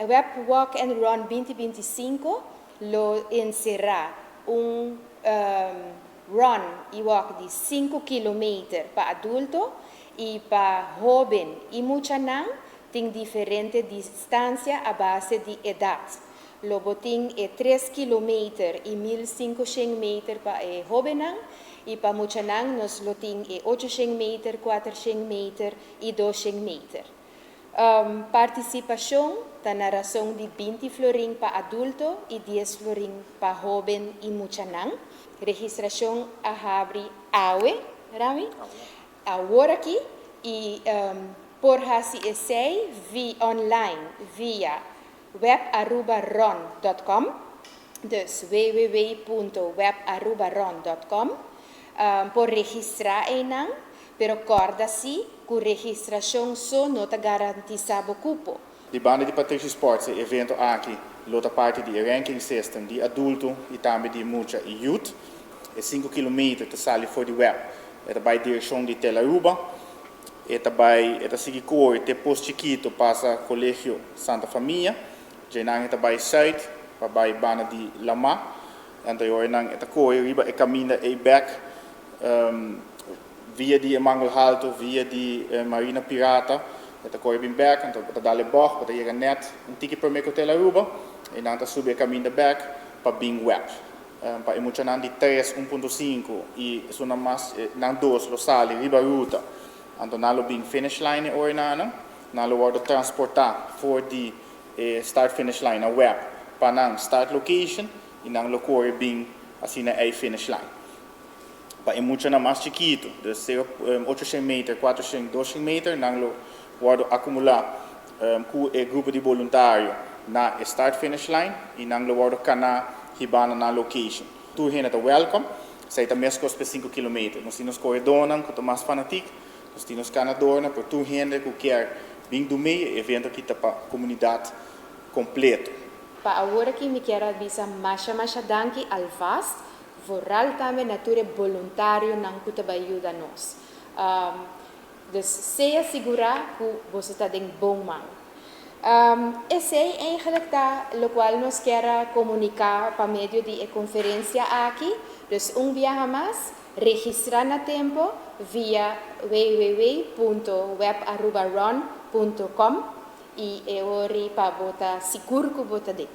WEB Walk and Run 2025 lo encera un run y walk di 5 km pa adulto y pa hoben y muchanan tin diferente distancia a base di edad. Lo bo tin e 3 km y 1500 meter pa e hobennan y pa muchanan nos lo tin e 800 meter, 400 meter y 200 meter. Participacion ta na rason di 20 florin pa adulto y 10 florin pa hoben y muchanan. Registracion a habri awe, Rami? Awor aki y por haci esey via online via webarubarun.com, dus www.webarubarun.com, por registra einan, pero corda si cu registracion so no ta garantisa bo cupo. Di banda di Patrishi Sports, e evento aki lo ta parti di ranking system di adulto y tambe di mucha y youth. E 5 km ta sali for di WEB. E ta bay direccion di Telaruba. E ta bay, e ta sigui core te Pos Chiquito, pasa Colegio Santa Famia. Djeinan e ta bay zuid, pa bay banda di Lama. Anto nan e ta core riba e caminda e back via di Mangel Halto, via di Marina Pirata. E ta core bin back, anto ta dal e bocht, pa yega net un tiki prome cu Telaruba. Y nan ta subi e caminda back pa bin WEB. Pa e muchanan di 3, 1.5 y esunnan mas nan 2 lo sali riba ruta. Anto nan lo bin finish line ora nan, nan lo wordo transporta for di start finish line na WEB pa nan start location y nan lo core bin asina e finish line. Pa e muchanan mas chikito, dus 800 meter, 400, 200 meter, nan lo wordo acumula cu e grupo di voluntario na start finish line y nan lo wordo cana hiba na location. Tur hende ta welcome. Esey ta mescos pa 5 km. Nos tin coredornan cu ta mas fanatico, nos tin canadornan, pa tur hende cu kier bin duna man, evento aki ta pa comunidad completo. Pa awor aki mi kier bisa masha masha danki alvast, vooral tambe na tur voluntarionan cu ta yuda nos. Dus sea sigura cu bo ta den bon man. Esey eigenlijk ta locual nos kier comunica pa medio di e conferencia aki. Dus un biaha mas, registra na tempo via www.webarubarun.com y e ora pa bo ta sigur cu bo ta den.